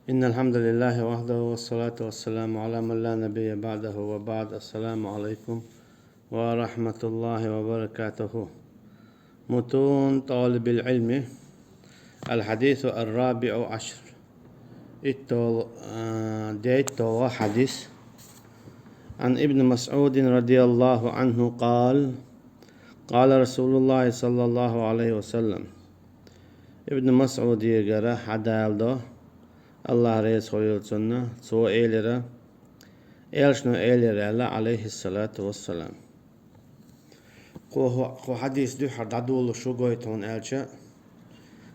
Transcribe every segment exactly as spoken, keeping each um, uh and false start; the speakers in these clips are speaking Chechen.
إن الحمد لله وحده والصلاة والسلام على من لا نبي بعده وبعد. السلام عليكم ورحمة الله وبركاته. متون طالب العلم. الحديث الرابع عشر. ИттӀал, а, дейттӀал хьадис. عن ابن مسعود رضي الله عنه قال: قال رسول الله صلى الله عليه وسلم. Ибн МасӀудагара хьадалдо, АллахӀ реза хуьлийла цунна, цо элира: Элчано элира аьлла, عليه الصلاة والسلام. Кхо, кхо хьадис дуьххьара дӀадолалуш ву гойту хьуна аьлча,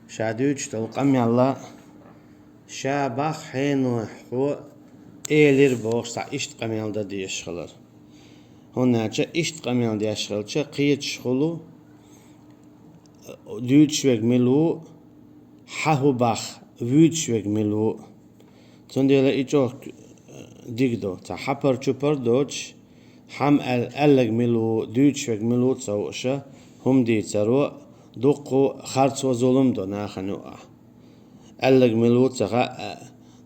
ша дуьйцуш долу къамел а, ша бах хьенан хьо элира бохуш цхьа иштта къамел дан дезаш хилар. ХӀунда аьлча иштта къамел деш хилча, кхеташ хуьлу, дуьйцуш верг мила ву, хьан хӀу бах, вуьйцуш верг мила ву. Цундела и чӀогӀа дика ду. Цхьа хьапар-чупар доцуш, хьан аьл-, аьлларг мила ву, дуьйцуш верг мила ву ца хууш, хӀума дийцаро дуккха харцо, зулам до нахана юкъахь. Аьлларг мила ву ца хаьа,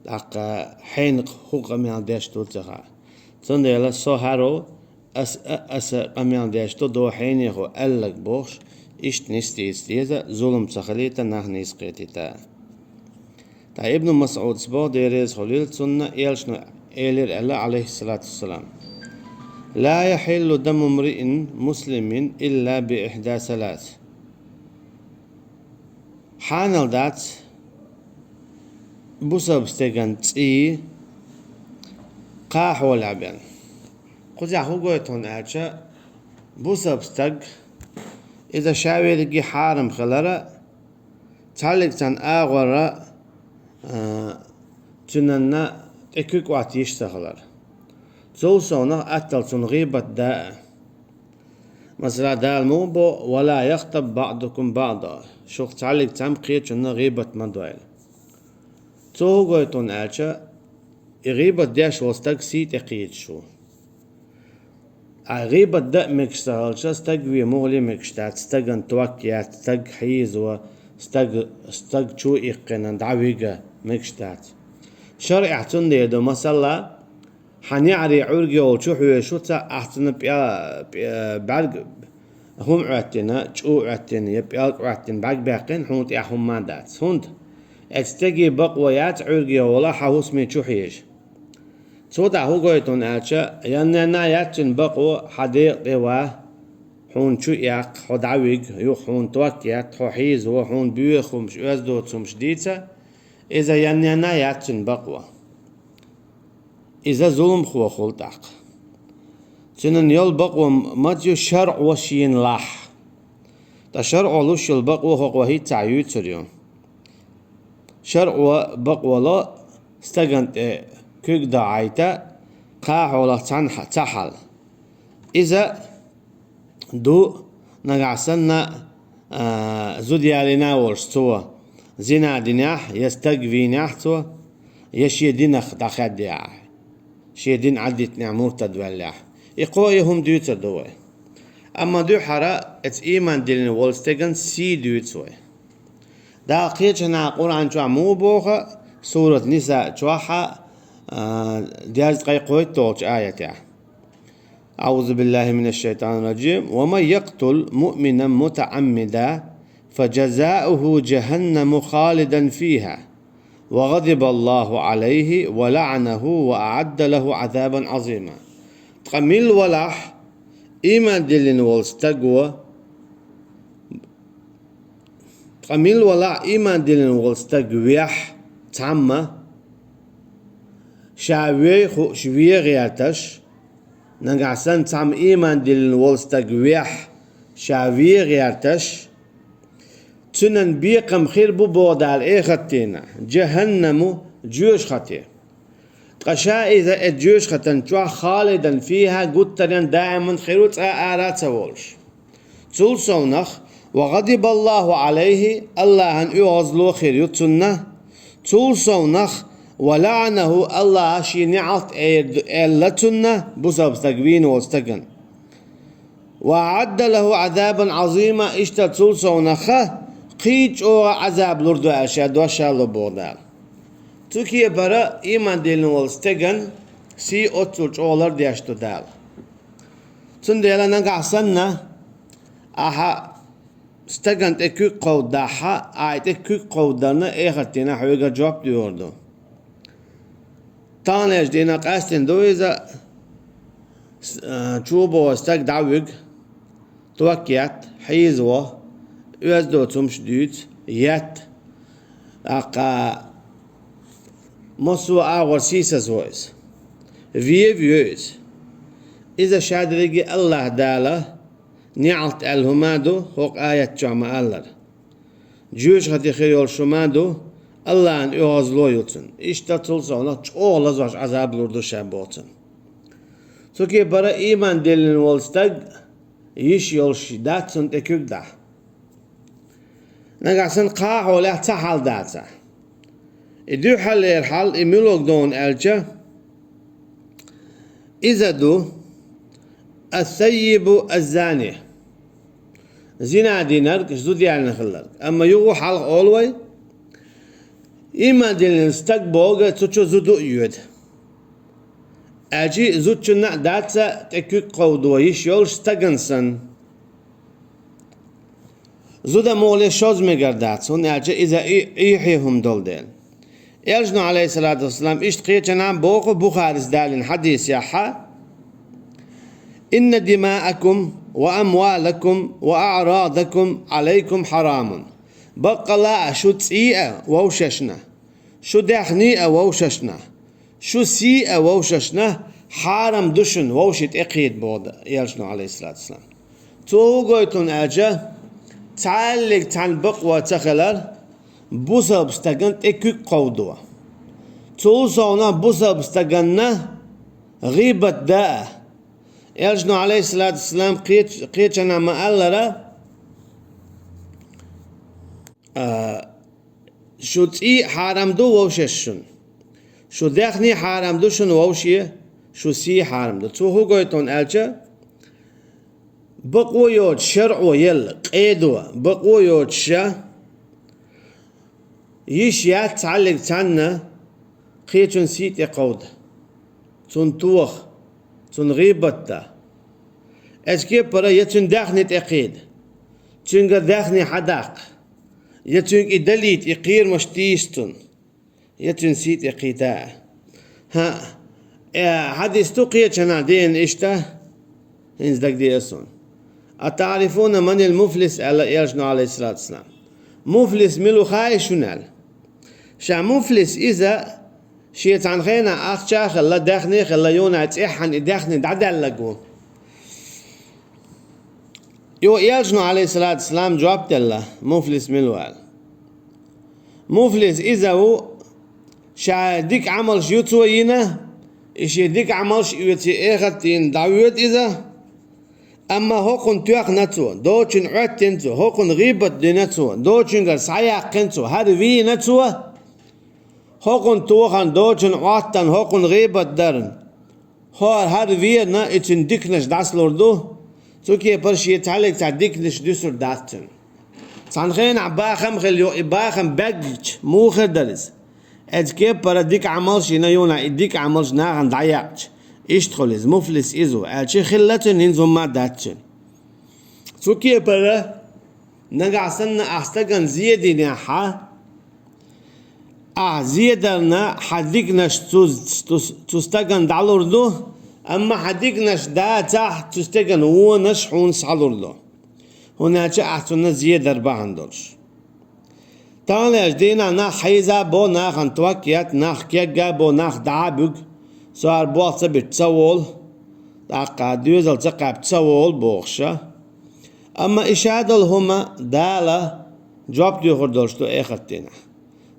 тӀаккха хьенан хӀу къамел деш ду ца хаьа. Цундела со хьаьро, ас, а, аса къамел деш ду, до хьенехо аьлларг бохуш, иштта нисдийца деза, зулам ца хилийта, нах нийса кхетийта. Ткъа Ибн МасӀудас боху, Дела реза хуьлийла цунна, элчано элира аьлла, عليه الصلاة والسلام: لا يحل دم امرئ مسلم إلا بإحدى ثلاث. Хьанал дац бусалба стеган цӀий кхаа хьолехь бен. Кхузахь хӀу гойту хьуна аьлча, бусалба стаг, иза ша верриге хьарам хилар а, цхьаллиг цхьана агӀор а, а, цуьнанна тӀе куьг Ӏотта йиш ца хилар. Цул совнах аттал цунна гӀийбат дан а. Масала, Дала муха бо: ولا يغتب بعضكم بعضا. Шух цхьаллиг цхьамма кхечунна гӀийбат ма дойла. Цо хӀу гойту хьуна аьлча, и гӀийбат деш волу стаг сий тӀе кхеташ ву. Ткъа гӀийбат дан а мегаш ца хилча, стаг вен мухӀале мегаш дац, стагана ток яц, стаг хьийзо, стаг, стаг чу иккхина дӀавига мегаш дац. ШарӀехь цундела ду, масала, хьан неӀаре Ӏуьрг йолчу хьоьжуш ву цхьаъ, ахь цунна пӀе-, пӀе-, бӀаьрг хӀума Ӏоьттина, чӀу Ӏоьттина я пӀелг Ӏоьттина бӀаьрг баьккхина, хьуна тӀехь хӀумма дац. ХӀунда? Оцу стеган бакъо яц Ӏуьрг йолу хьан хӀусаме чу хьежа. Цо дӀа хӀу гойту хьуна аьлча, янненна яц цуьнан бакъо хьан декъа тӀе ван, хьуна чу эккха, хьо дӀавига, юха хьуна ток етта, хьо хьийзо, хьуна боьха хӀумаш, оьзда доцу хӀумаш дийца, иза янненна яц цуьнан бакъо. Иза зуламхо хуьлу тӀаккха. Цуьнан йолу бакъо маца ю, шарӀо шена лахь. Ткъа шарӀо луш йолу бакъо хӀокхо хӀинцца юьйцур ю. ШарӀо бакъо ло стагана тӀе куьг дан Ӏайта, кхаа хьолах цхьаьна хьа-, цхьа хьал. Иза ду, нагахь санна, а, зуда ялийна волуш цо, зина динехь я стаг вийнехь цо, я шен динах дӀахаьддаехь, шен дин Ӏадитинехь муртад ваьллехь. И кхо и хӀума дуьйцур ду вай. Амма дуьххьара оцу ийман диллина волу стеган сий дуьйцу вай. Дала кхечанхьа Къуръан чохь муха боху, сурат Ниса чохь, а, дезткъе кхойтталгӀачу аятехь. أعوذ بالله من الشيطان الرجيم. ومن يقتل مؤمنا متعمدا فجزاؤه جهنم خالدا فيها وغضب الله عليه ولعنه وأعد له عذابا عظيما. Ткъа мила валахь, ийман диллина волу стаго, ткъа мила валахь, ийман диллина волу стаг вехь цхьамма, ша вей хууш вен гӀерташ, нагахь санна цхьамма ийман диллина волу стаг вехь, ша вен гӀерташ, цуьнан бекхам хир бу боху Дала эхартина, джаханнаму, жоьжахате. Ткъа ша иза э жоьжахатан чохь халидан фиха, гуттаренна даиман хир ву, цкъа ара а ца волуш. Цул совнах, ва гӀадибаллаху Ӏалайхи, Аллахьан оьгӀазло хир ю цунна. Цул совнах, ва лаӀанаху, Аллахьа шен неӀалт эр ду аьлла цунна, бусалба стаг вийна волу стагана. Ва аӀадда лаху Ӏазабан Ӏазима, иштта цул совнаха кхин а чӀогӀа Ӏазаб лур ду аьлла ша дош а ло боху Дала. Цу кепара иман диллина волу стеган сий оццул чӀогӀа лардеш ду Дала. Цундела нагахь санна, ахьа стагана тӀе куьг кховдадахьа, ахьа тӀе куьг кховдадарна, эхартина хьоьгара жоп доьхур ду. Таханлерчу дийнахь къаьстина ду иза, с-, а, чу боху стаг дӀавуьгу, ток етта, хьийзаво, оьзда доцу хӀумаш дуьйцу, етта. ТӀаккха массо а агӀор сийсазво иза. Вен а вен иза. Иза шадерриге АллахӀ Дала неӀалт аьлла хӀума ду, хӀокху аят чохь ма-аллара. Жоьжахати хир йолуш хӀума ду, АллахӀан оьгӀазло ю цунна. Иштта цул совнах чӀогӀа лазош Ӏазаб лур ду ша боху цунна. Цу кепара иман диллина волу стаг йиш йолуш дац цунна тӀе куьг дахь. Нагахь санна кхаа хьолехь цхьа хьал дацахь. И дуьххьарлера хьал и муьлхарг ду аьлча, иза ду ас-саййибу аз-зани. Зина динарг, зуда яьллина хилларг. Амма юха хьалха олу вай, иман диллина стаг бохург цу чу зуда а йоьду. Аьлча зудчунна а дац тӀе куьг кховдо йиш йолуш стагана санна. Зуда муххале шозза мегар дац, хӀунда аьлча иза и-, Ӏехье хӀума долу дела. Элчано, Ӏалайхиссалату вассалам, иштта кхечанхьа боху Бухарис далийна хьадисехьа: «Инна димаакум ва амвалакум ва аърадакум Ӏалайкум хьарамун». Баккъала а шу цӀий а вовшашна, шу даьхний а вовшашна, шу сий а вовшашна хьарам ду шуна вовшийн тӀе кхийда боху Элчано, Ӏалайхиссалату вассалам. Цо хӀун гойту аьлча, цхьаьллиг цхьаьна бакъо ца хилар, бусалба стагана тӀе куьг кховдо. Цул совнах бусалба стаганна гӀийбат дан а. Элчано, Ӏалайхиссалату вассалам, кхеча-, кхечанхьа ма-аллара, а, шу цӀий а хьарам ду вовшашна шуна. Шу даьхний хьарам ду шуна вовше, шу сий хьарам ду. Цо хӀун гойту аьлча, бакъо йоцуш шарӀо елла, къедо, бакъо йоцуш ша, йиш яц цхьаьллиг цхьанна кхечун сий тӀе кховда, цунна тоха, цунна гӀийбат дан. Эцу кепара я цуьнан даьхни тӀе кхийда, цуьнгара даьхни хьадаккха, я цуьнга и далийта, и кхерамаш тийса цунна, я цуьнан сий тӀе кхийта а. ХӀаъ, э, хьадис ду кхечанхьа деана иштта, хӀинца дагадеа суна. «Атаърифуна манил муфлис?» аьлла Элчано, Ӏалайхиссалату вассалам. Муфлис мила ву хаьий шуна аьлла. Ша муфлис иза, шен цхьана хенахь ахча а хилла, даьхни а хилла, юха цӀеххьана и даьхни дӀадаьлларг ву. Юха Элчано, Ӏалайхиссалату вассалам, жоп делла, муфлис мила ву аьлла. Муфлис иза ву, ша дика Ӏамалш ю цо йина, и шен дика Ӏамалш оьций эхарт дийна дӀавоьду иза, амма хӀокхунна тоьхна цо, доцучунна Ӏоьттина цо, хӀокхунна гӀийбат дина цо, доцучуьнгара схьаяьккхина цо, хӀара вийна цо, хӀокхунна тохарна, доцучунна Ӏоттарна, хӀокхунна гӀийбат дарна. ХӀора хӀара вена, и цуьнан диканаш дӀасалур ду, цу кепара шен цхьаьллиг цхьа диканаш дуьсур дац цуьнан. Цхьана хенахь бахам а хилла йо, и бахам баьггича, муха хир дара иза? Эцу кепара дика Ӏамалш йина юха и дика Ӏамалш нахана дӀаяккхича, иштта хуьлу иза, муфлис иза ву, аьлча хилла цуьнан хӀинца хӀумма а дац цуьнан. Цу кепара нагахь санна ахь стагана зе динехьа, ахь зе дарна хьан диканаш цу, цу, цу стагана дӀалур ду, амма хьан диканаш дацахь, цу стеган вонаш хьуна схьалур ду, хӀунда аьлча ахь цунна зе дар бахьана долуш. Таханлерчу дийнахь нах хьийза а бо, нахана ток етта, нах кегга а бо, нах дӀа а буьгу, со хӀара болх ца битта ца волу, тӀаккха доьзал ца кхаьбча ца волу бохуша. Амма и шадолу хӀума Дала жоп доьхур долуш ду эхарт дийнахь.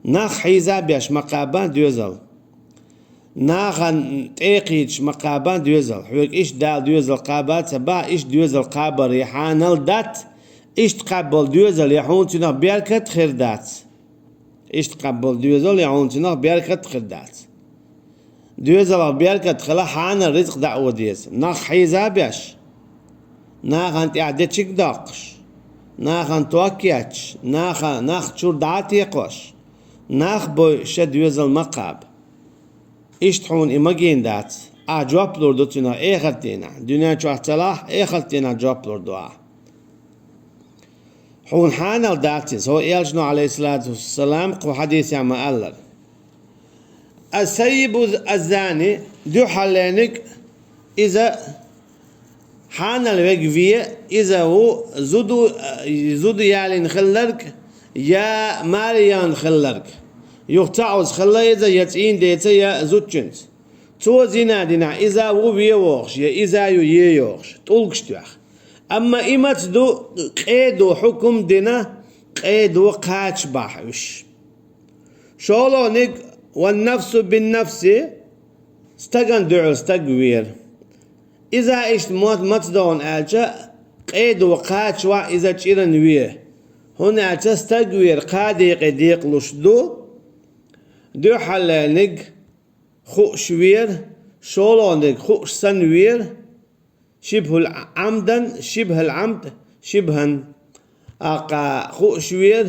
Нах хьийза а беш ма кхаба доьзал. Нахана тӀе а кхийдаш ма кхаба доьзал. Хьоьга иштта Дала доьзал кхаба а ца бахь, иштта доьзал кхабаре хьанал дац, иштта кхаьбболу доьзал я хьуна цуьнах беркат а хир дац. Иштта кхаьбболу доьзал я хьуна цуьнах беркат а хир дац. Доьзалах беркат хила хьанал рицкъ даа деза. Нах хьийза а беш, нахана тӀехь дечиг а доккхуш, нахана ток а етташ, наха, нах чуьра дӀа а текхош, Нах бой ша доьзал ма кхаба. Иштта хьуна и магийна дац. Ахь жоп лур ду цунах эхартдийнахь. Дуьнен чохь ца лахь, эхартдийнахь жоп лур ду ахь. Хьуна хьанал дац иза, хӀо элчано, алейхиссалату вассалам, кху хьадисехь ма-аллара. Ас-саййибу аз-зани, дуьххьарлерниг иза хьанал вега ве, иза ву зуда, зуда ялийна хилларг, я маре яхна хилларг. Юха ца Ӏуза хилла иза, я цӀийнан деца, я зудчуьнца. Цо зина динахь, иза ву ве вохуш, я иза ю е йохуш, тӀулгаш тоьхна. Амма и маца ду, къедо хьукум дина, къедо кхача бахь уьш. ШолгӀаниг, ван нафсу бин нафси, стагана дуьхьал стаг вер. Иза иштта мо-, маца догӀу аьлча, къедо кхача вахь иза чӀиран ве. ХӀунда аьлча стаг вер кхаа декъе декъалуш ду, дуьххьарлерниг хууш вер, шолгӀаниг хууш санна вер, шибхул Ӏамдан, шибхал Ӏамд, шибхан. Аккха хууш вер,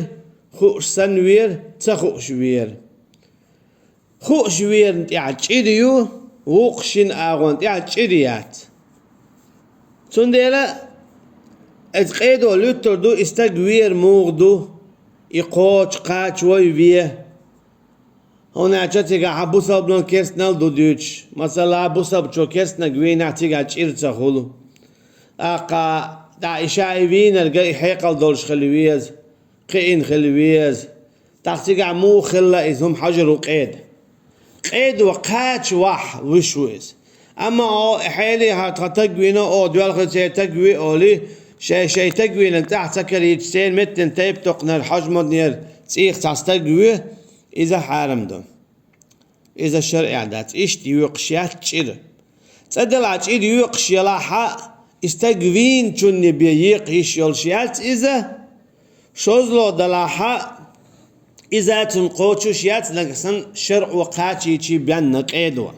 хууш санна вер, ца хууш вер. Хууш верна тӀехь чӀир ю, вукху шина агӀон тӀехь чӀир яц. Цундела иза къедо луьттур ду, и стаг вер муха ду, и кхочу кхача вой ве. ХӀунда аьлча цигахь бусалбанал керстанал ду дуьйцуш. Масала, бусалбачо керстанаг вийнахь, цигахь чӀир ца хуьлу. Аккха, дӀа и ша и вийнарг и хьекъал долуш хила веза, кхиъна хила веза. ТӀаккха цигахь муха хилла иза, хӀума хьажар ву къеда. Къедо кхача вахь вуьш ву иза. Амма о, хьелий хьан тхан таг вийна, о, доьлхуьйцеран таг ви олий, шай-шай таг вийна тӀехь ца карийча, церан меттан тайп-токханара хьожманера цӀийх цхьа стаг ви, иза хьарам ду. Иза шарӀехь дац, иштта йоькхуш яц чӀир. ЦӀа делахь чӀир йоькхуш ялахьа, и стаг вийначунна бен екъа йиш йолуш яц иза, шозлагӀа далахьа, иза цунна кхочуш яц, нагахь санна шарӀо кхачийчий бен къедо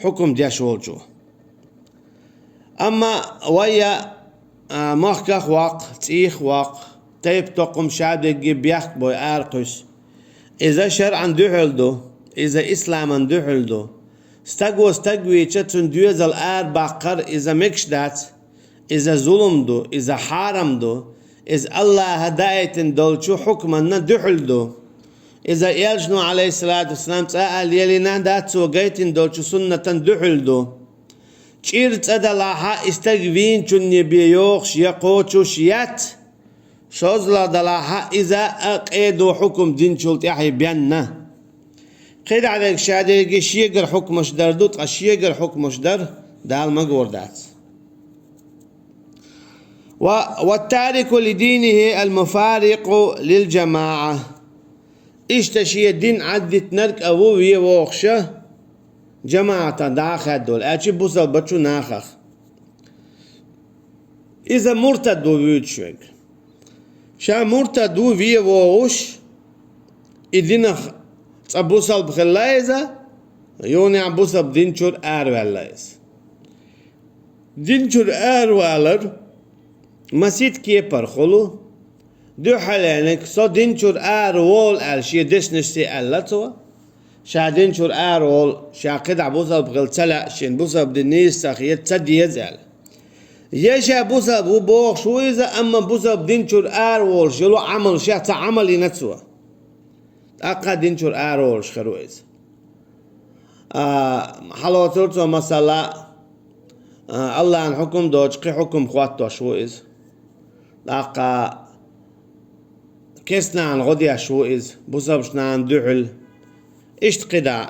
хьукум деш волчо. Амма вай я, а, махках ваккха, цӀийх ваккха, тайп-токхам ша дегге бехк бой аракхуьссу. Иза шарӀан дуьхьал ду, иза исламан дуьхьал ду. Стаго стаг вийча, цуьнан доьзал арабаккхар иза мегаш дац. Иза зулам ду, иза хьарам ду, иза Аллаха даийтина долчу хьукманна дуьхьал ду. Иза элчано, алейхиссалату вассалам, цкъа а лелийна дац, цо гайтина долчу суннатан дуьхьал ду. ЧӀир цӀа далахьа, и стаг вийначунна бен йохуш я кхочуш яц, шозлагӀа далахьа, иза а къедо хьукум динчул тӀаьхьа бен. КхидӀа верг ша дерриге шегара хьукмаш дар ду, ткъа шегара хьукмаш дар Дала магор дац. Ва, ва тарику ли динихи ал муфарикъу лил жамаӀа. Иштта шен дин Ӏаддитинарг а ву вен вохуша, жамаӀатан дӀа а хаьдда волу, аьлча бусалбачу нахах. Иза муртад ву вуьйцуш верг. Ша муртад ву вен вогӀуш, и динах цкъа бусалба хилла иза, юханехь бусалба дин чуьра араваьлла иза. Дин чуьра аравалар масийтта кепара хуьлу, дуьххьалерниг, со дин чуьра араволу аьлла, шен дешнашца аьлла цо. Ша дин чуьра араволу, ша кхидӀа бусалба хила ца лаьа, шен бусалба дин нийса ца хета, ца деза аьлла. Я ша бусалба ву бохуш ву иза, амма бусалба дин чуьра араволуш йолу Ӏамал ша ца Ӏамал йина цо. ТӀаккха дин чуьра араволуш хир ву иза. А, хьалоцура цо, масала, а, Аллахьан хьукум доцуш кхин хьукум хӀоттош ву иза. ТӀаккха керстанашна гӀо деш ву иза, бусалбачу нахана дуьхьал. Иштта кхидӀа.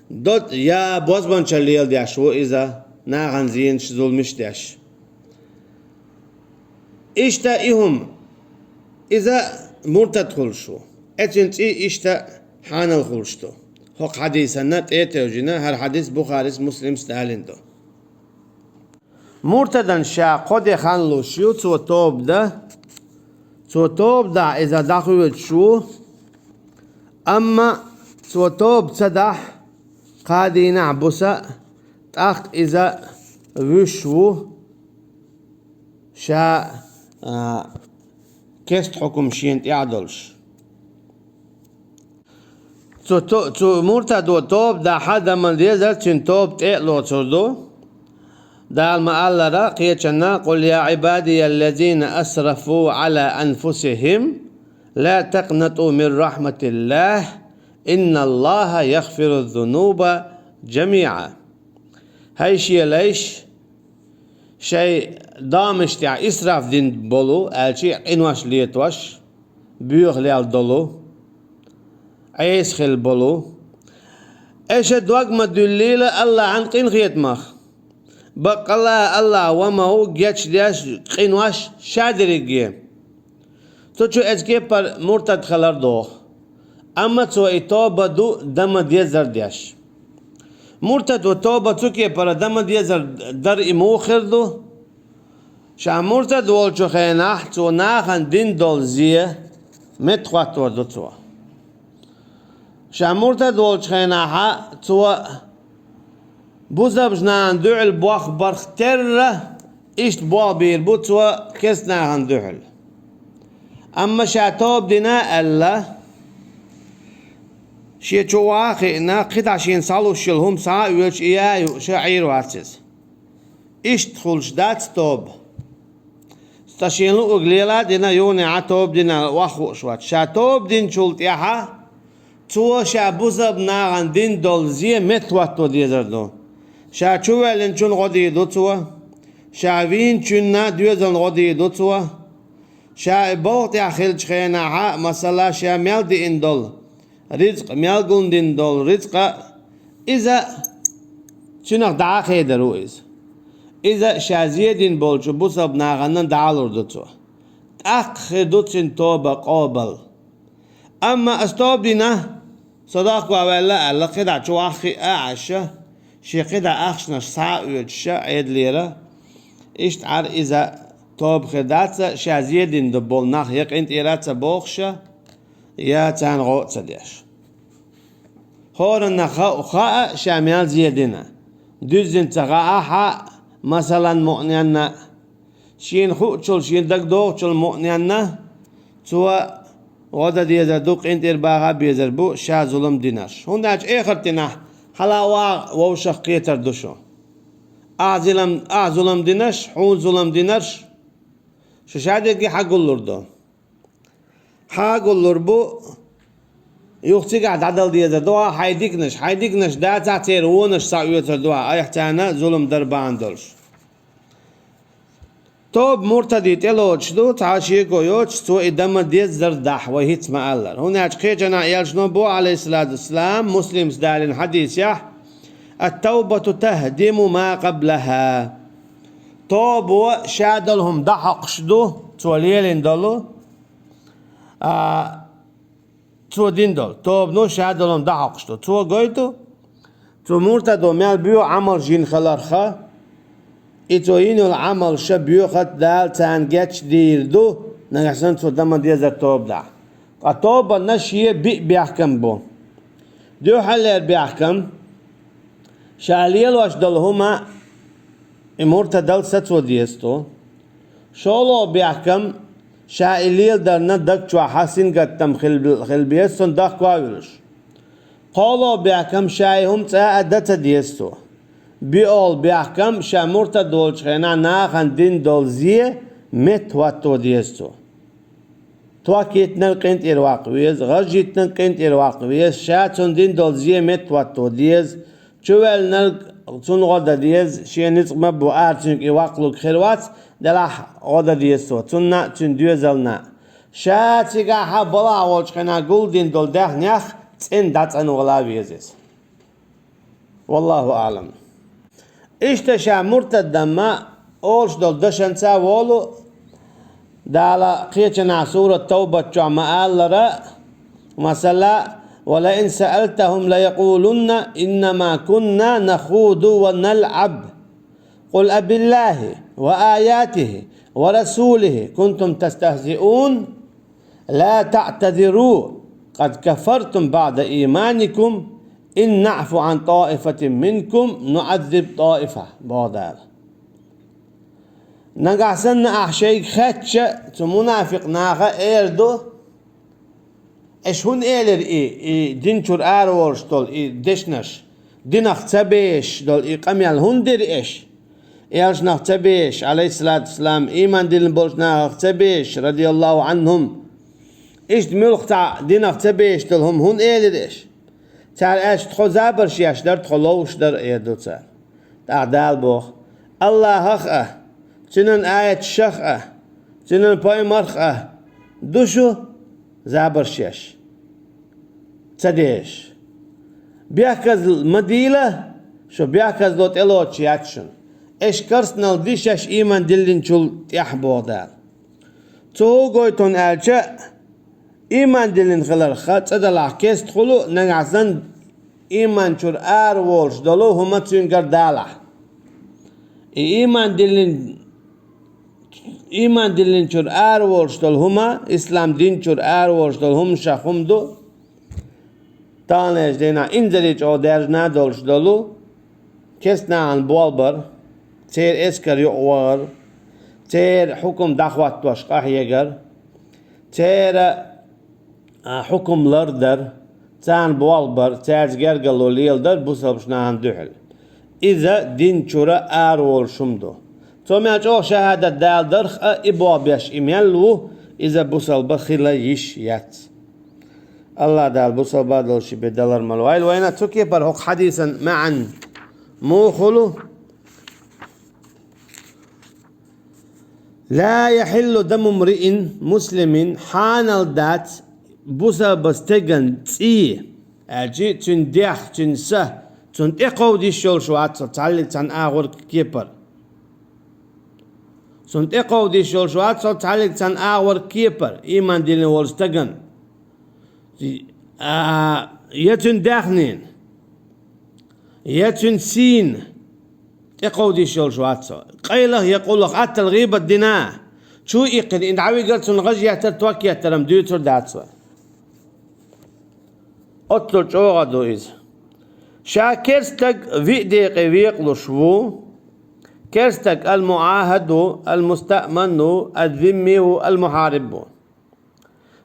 Дот я бозбанчалла леладеш ву иза, нахана зенаш, зуламаш деш. Иштта и хӀума, иза муртад хуьлуш ву. Эцуьнан цӀий иштта хьанал хуьлуш ду. ХӀокху хьадисанна тӀе а тевжина, хӀара хьадис Бухарис, Муслимс далийна ду. Муртадан ша кхо де хан луш ю, цо тоба дан. Цо тоба дахь иза дӀахоьцуш ву, амма цо тоба ца дахь, кхаа дийнахь буса, тӀаккха иза вуьш ву, ша, а, керста хьукум шена тӀехь а долуш. Цу, то-, цу муртадо тоба дахь а, дама дезар, цуьнан тоба тӀе а лоцур ду. Дала ма-аллара кхечанна: «Къул я Ӏибадия ллазина асрафу Ӏала анфусихим, ла такънату мин рахьматиллахь, инналлаха яхфиру зунуба жамиӀа». ХӀай шен лайш, шайн домашна тӀехь исраф дина болу, аьлча къинош летош, боьха лелла долу, Ӏеса хилла болу. Аша дог ма дуьллийла Аллахьан къинхетамах. Баккъалла Аллахь ва ма ву гечдеш къинош ша дерриге. Цу чу эцу кепара муртад хилар доху. Амма цо и тоба ду дама дезар деш. Муртадо тоба цу кепара дама дезар дар и муха хир ду? Ша муртад волчу хенахь цо нахана дина долу зе меттахӀоттор ду цо. Ша муртад волчу хенахьа цо бусалба нахана дуьхьал болх барх терра, иштта болх бийр бу цо керста нахана дуьхьал. Амма ша тоба дина аьлла, шен чу охьа а хиъна, кхидӀа шена схьалуш йолу хӀума схьа а оьцуш, и я а юуш, Ӏийр вац иза. Иштта хуьлуш дац тоба. Ткъа шена луург лела а дина, юха а тоба дина охьахууш вац. Ша тоба динчул тӀаьхьа цо ша бусалба нахана дина долу зе меттахӀотто дезар ду. Ша чу ваьллинчунна гӀо дийр ду цо. Ша вийначунна доьзална гӀо дийр ду цо. Ша и болх тӀехь хиллачу хенахьа, масала, ша мел диъна долу рицкъ, мел гулдина долу рицкъа, иза цуьнах дӀа а хедар ву иза. Иза ша зе дина болчу бусалба нахана дӀа а лур ду цо. ТӀаккха хир ду цуьнан тоба къобал. Амма ас тоба дина, со дохко ваьлла аьлла, кхидӀа чу ваххиъ а Ӏаш, шен кхидӀа ахчанаш схьа а оьцуш Ӏедалера, иштта Ӏар иза тоба хир дац, ша зе дина ду болу нах я къинтӀера а ца бохуш, я царна гӀо а ца деш. ХӀоранна хаа, хаа ша мел зе дина. Дуьззина ца хаахь а, масалан, муъненна, шена хуучул, шена дагадогӀучул муъненна, цо гӀо дан дезар ду, къинтӀера баха а безар бу, ша зулам динарш. ХӀунда аьлча эхарт дийнахь хьала а ваха вовшах кхетар ду шу. Ахь зулам, ахь зулам динарш, хьуна зулам динарш, шу ша дерриге хьагуллур ду. Хьагуллур бу, юха цигахь дӀадала дезар ду хьайн диканаш, хьайн диканаш дацахь, церан вонаш схьаоьцур ду, айхьа царна зулам дар бахьана долуш. Тоба муртаде тӀелоцуш ду, цхьа шеко йоцуш, цо и дама деззар дахь, вай хӀинца ма-аллара. ХӀунда аьлча кхечанхьа элчано боху, Ӏалайхиссалату вассалам, Муслимс далийна хьадисехь: «Ат-тавбату тахдиму ма къаблаха». Тобо ша долу хӀума дӀахьокхуш ду, цо лелийна долу, а, цо дина долу. Тобано ша долу хӀума дӀахьокхуш ду. Цо гойту, цу муртадо мел боьха Ӏамалш йина хиларха, и цо йина йолу Ӏамалш боьхат Дала царна гечдийр ду, нагахь санна цо дама дезар тоба дахь. Ткъа тобанна шен биъ бехкам бу. Дуьххьарлера бехкам, ша лелош долу хӀума и муртадал сацо деза цо. ШолгӀа бехкам, ша и леладарна даг чохь сингаттам хила, хила беза, цунна дохко а вуьлуш. КхоалгӀа бехкам, ша и хӀума цкъа а дан ца деза цо. БоьалгӀа бехкам, ша муртад волчу хенахь нахана дина долу зе меттахӀотто деза цо. Ток йитинарг къинтӀера ваккха веза, гӀаж йитинарг къинтӀера ваккха веза, ша цунна дина долу зе меттахӀотто деза, чуваьллинарг цунна гӀо дан деза, шен ницкъ ма бу, ара цуьнга и ваккхалург хир вац, делахь гӀо дан деза цо, цунна а, цуьнан доьзална а. Ша цигахь балахь волчу хенахь гулдина долу даьхнех цӀена дӀацӀанвала веза иза. Валлаху аълам. Иштта ша муртаддамма олуш долу дашанца а волу, Дала кхечанхьа сурат Тавбат чохь ма-аллара, масала: «Ва лаин саалтахум лаякъулунна иннама кунна нахуду ва налъаб. Къул абиллахи ва аятихи ва расулихи кунтум тастахзиун». «Ла таътазиру, къад кафартум баъда ийманикум, ин наъфу ан таифатин минкум, нуъаззиб таифа», боху Дала. Нагахь санна ахь шайга хаьттича, цу мунафикъ наха эр ду: Аша хӀунда элира и, и дин чура ара волуш долу и дешнаш? Динах ца безаш долу и къамел хӀунда дира аша? Элчанах ца безаш, алейхиссалату вассалам, ийман диллина болчу нахах ца безаш, радияллаху анхум. Иштта муьлхха цхьа динах ца безаш долу хӀума хӀунда элира аша? Цара аьлча, тхо забарш еш дара, тхо ловш дара, эр ду цара. ТӀаккха Дала боху: Аллахах а, Цуьнан аяташах а, Цуьнан пайхамарх а ду шу забарш еш, ца дезаш. Бехказа ма дийла, шу бехказло тӀелоцуш яц шуна. Аша керстанал ди шаьш ийман диллинчул тӀаьхьа, боху Дала. Цо хӀун гойту аьлча, ийман диллина хиларх цӀа далахь керста хуьлу, нагахь санна ийман чуьра ара волуш долу хӀума цуьнгара далахь. И ийман диллина, ийман диллинчуьра ара волуш долу хӀума, ислам динчуьра ара волуш долу хӀума шех хӀума ду, таханлерчу дийнахь инзаре чӀогӀа даьржина долуш долу керста нахана болх бар, церан эскар юкъа вахар, церан хьукум дӀахӀоттош къахьегар, церан, а, хьукум лардар, царна болх бар, цаьрца гергарло леладар бусалбачу нахана дуьхьал. Иза дин чуьра ара волуш хӀума ду. Цо мел чӀогӀа шахӀадат даларх а и болх беш и мел ву, иза бусалба хила йиш яц. Аллах Дала бусалба долуш бен далар ма лойла вайна. Цу кепара хӀокху хьадисан маьӀна муха хуьлу? «Ла яхьиллу даму мриин муслимин», хьанал дац бусалба стеган цӀий, аьлчи, цуьнан дегӀ, цуьнан са, цунна тӀекховдийш йолуш вац со цхьаллиг цхьана агӀор кепара. Цунна тӀекховдийш йолуш вац со цхьаллиг цхьана агӀор кепара, ийман диллина волу стагана. А, я цуьнан даьхнина, я цуьнан сийна тӀекховдийш йолуш вац со. Къайлаха я къуллаха аттал гӀийбат дина, чу иккхина, и дӀавигар цунна гӀаж еттар, ток еттар-м дуьйцур дац вай. Оццул чӀогӀа ду иза. Ша керстаг виъ декъе векъалуш ву, керстаг ал-муӀахад ву, ал-мустаъман ву, аз-зимми ву, ал-мухьариб ву.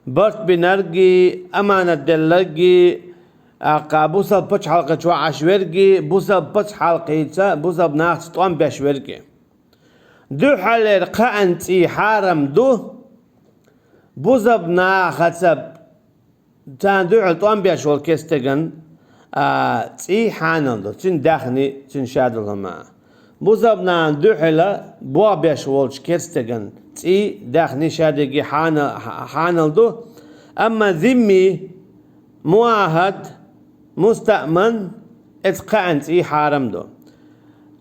Барт бинаргий, аманат делларгий, аккха бусалба пачхьалкхе чохь Ӏаш верг, бусалба пачхьалкхийца, бусалба нахаца тӀом беш верг. Дуьххьарлера кхаанна цӀий хьарам ду, бусалба нахаца царна дуьхьал тӀом беш волу керстаган, а, цӀий хьанал ду, цуьнан даьхни, цуьнан шадолу хӀума. Бусалба нахана дуьхьала болх беш волчу керстаган цӀий, даьхни, шадерг хьана-, хьанал ду. Амма зимми, муахад, мустаъман, эца кхаанна цӀий хьарам ду.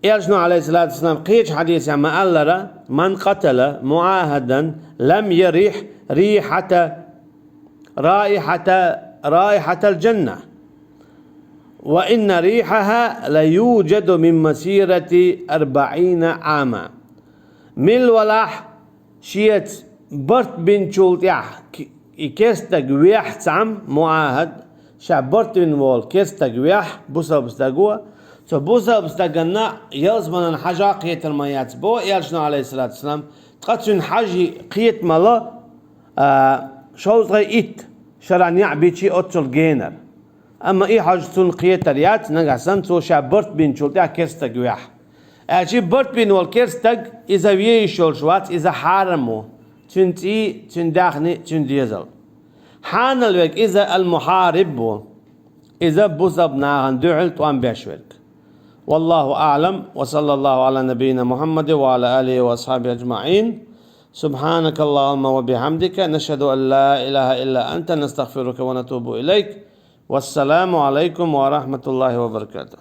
Элчано, алейхиссалату вассалам, кхечу хьадисехь ма-аллара: «Ман къатала муахадан лам ярих рихьата, раихьата, раихьатал джанна». «Ва инна рихьаха ла юджаду мин масирати арбаина Ӏама». Милла валахь шеца барт бинчул тӀаьхьа к-, и керстаг вехь цхьамма, муахад, ша барт бина волу керстаг вехь, бусалба стаго, цу бусалба стаганна ялсаманан хьажа кхетар ма яц бо, элчано, алейхиссалату вассалам, ткъа цуьнан хьажа кхета ма ло, а, шовзткъе итт шарахь неӀ бичи оццул генар. Амма и хьажа цунна кхетар яц, нагахь санна цо ша барт бинчул тӀаьхьа керстаг вехь. Аьлчи барт бина волу керстаг, иза ве йиш йолуш вац, иза хьарам ву, цуьнан цӀий, цуьнан даьхни, цуьнан дезал. Хьанал верг иза ал-мухьариб ву, иза бусалба нахана дуьхьал тӀом беш верг. Валлаху аълам, ва саллаллаху ала набийина Мухаммадин ва ала алихи ва асхьабихи аджмаин. Субханакаллахумма ва бихамдика, нашхаду ан ла илаха илла анта, настагфирука ва натубу илайк. Вассаламу алайкум ва рахматуллахи ва баракатух.